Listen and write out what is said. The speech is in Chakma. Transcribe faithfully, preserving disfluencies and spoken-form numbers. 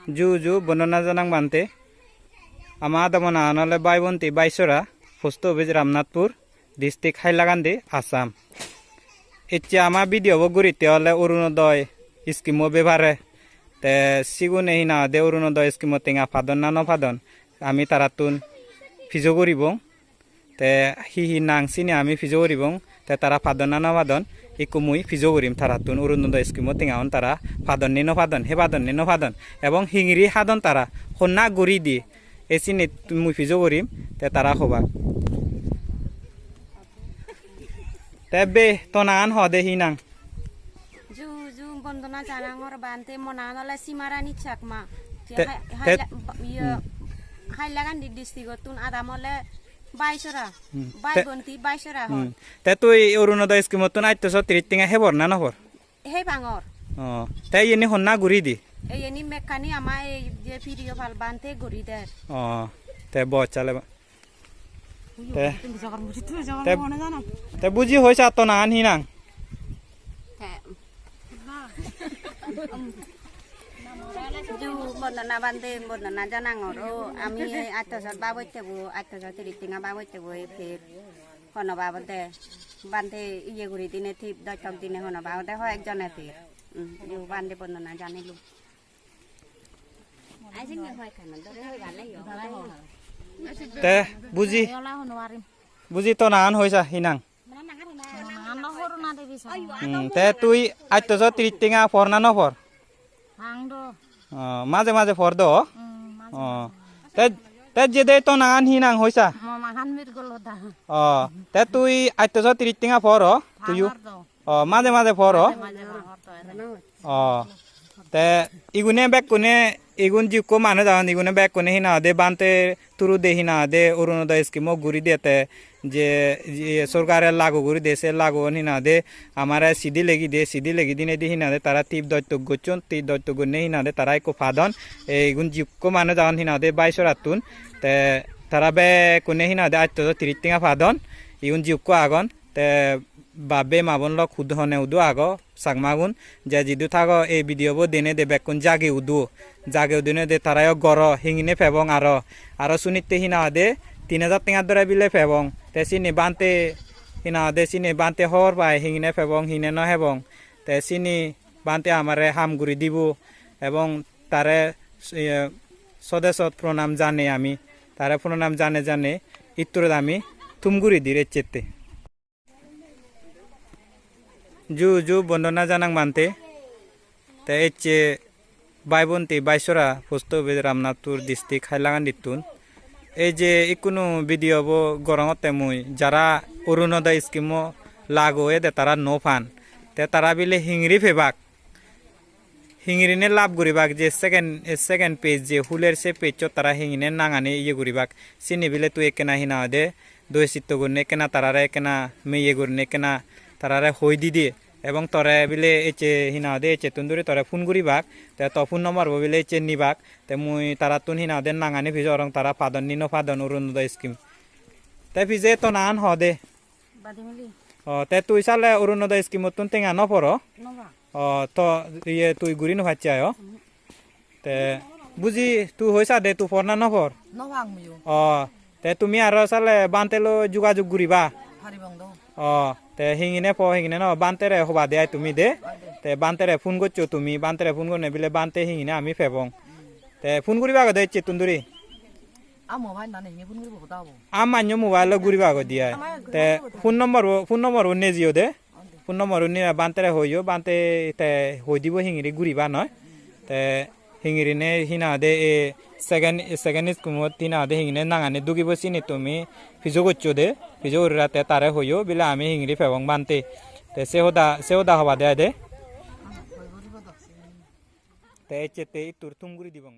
Ju ju bondona janang bhante. Ama adamo nangan ole Bhai Bonti Baisora, Post Office Ramnathpur, District Hailakandi, Assam. Ecche ama video bo guritte ole Orunodoi scheme o bepare. Te sigune hi nang hoide Orunodoi scheme o tenga padon na no padon, ami tarattun pijo guribong. Te hi hi nang sini ami pijo guribong. Te tara padon na no padon, ikko mui pijo gurim tarattun, Orunodoi scheme o tengaun tara padon ni no padon, he padon ni no padon, ebong hingiri hadon tara, honna guri di, e sini mui pijo gurim, te tara hobak. Te be, to nangan hode, hi nang? Ju ju, bondona janangor bhante, mo nangan ole Simarani Chakma. Te, te, hai-, te, haila-, ba-, iye, hmm. Hailakandi district-ottun, adam ole Baisora. Hmm. Bhai Bonti Baisora hon. Hmm. Te tui Orunodoi scheme-ottun attoso tiris tenga hebor na no por? Hei pangor. Oh, te iyeni honna guri di? Iyeni mekkani ama ei je P D O pal bhante guri der. Oh, te boj sale ba-, te, te, te buji hoisa to nangan hi nang? Te. Ju bondona bhante, bondona janangor. O, ami ei attoso babotte bo, attoso tiris tenga babotte bo ei pher. Hono babode bhante iye guri dine, tip dottok dine hono babode hoyek jone pir. Hmm, ibu bhante bondona janilung. Te buji, buji to nangan hoisa hi nang? Hmm, te tui attoso tiris tenga por na no por? Pang do. Oh, maje maje por do? Hmm, maje maje. Te, te jede to nangan hi nang hoisa? Mo nangan Mirgoloda. Oh, te tui attoso tiris tenga por o? Tuiyo? Pangor do. Oh, maje maje por o? Maje maje pangor do, ene. Oh. Te igune bekkune, igun jikko manuj agon, igune bekkune hi nang hoide bhante through de hi nang hoide Orunodoi scheme o guri de te je, je sorkare lagu guri de, se laguan hi nang hoide amare sidi legi de, sidi legi dinedi hi nang hoide tara tip dottok gocchon, tip dottok gonne hi nang hoide tara ekko padon. Ei igun jikko manuj agon hi nang hoide Baisorattun, te tara bekkune hi nang hoide attoso tiris tenga padon, igun jikko agon, te bap bei ma bon lok hud hone hudu ago, Chakmagun, je jidu thago ei video bo dene de bekkun jagi udu. Jagi udine de tarayo goro hingine pebong aro. Aro sunitte hi nang hoide tin hajar tenga dore bile pebong. Te sini bhante hi nang hoide sini bhante hobor pai hingine pebong, hingine no hebong. Te sini bhante amare ham guri dibo ebong tare, eh, sode sot pronam janei ami. Tare pronam janei janei itturot ami thum guri dir ecchette. Ju ju bondona janang bhante. Te ecche Bhai Bonti Baisora, Post Office Ramnathpur, District Hailakandi-ttun. Ei je ikkunu video bo gorongotte mui, jara Orunodoi scheme o lagu oyede tara no pan, te tara bile hingiri pebak. Hingirine lab guribak je second, second page je huler se page-ot tara hingine nangani iye guribak. Sini bile tui ekkena hi nang hoide doi sitto gurinei ekkena tarare ekkena meye gurinei ekkena tarare hoi didi. Ebong tore bile ecche hi nang hoide ecchettun duri tore phone guribak. Te to phone number bo bile ecche nibak. Te mui tarattun hi nang hoide nangani pije gorong tara padon ni no padon Orunodoi scheme. Te pije to nangan hode? Badimili. O, te tui sale Orunodoi scheme-ottun tenga no poro? No pang. O, to iye tui guri no pacche ayo? Mhm. Te buji tui hoi sade tui por na no por? No pang muiyo. O, te tumi aro sale bhante loi jugajug guriba? Paribong do. O, te hingine po hingine no bhante re hoba de ai tumi de. Ade. Te bhante re phone goccho tumi, bhante re phone gorne bile bhante hingine ami pebong. Hmm. Te phone guriba gode ecchettun duri? A mobile nane hini phone guribo hoda hobo. Amanyo mobile lo guriba godi ai. Te phone number bo, phone number bo nejiyo de. Phone number bo nina bhante re hoyo, bhante te hoi dibo hingiri guriba noi. Te hingiri ne hi nang hoide e second, second scheme ot hi nang hoide hingiri nangani dugibo sini tumi pijo goccho de. Pijo gurira te tare hoyo bile ami hingiri pebong bhante. Te se hoda, se hoda hoba de ai de. Te ecche te ittur thum guri dibong.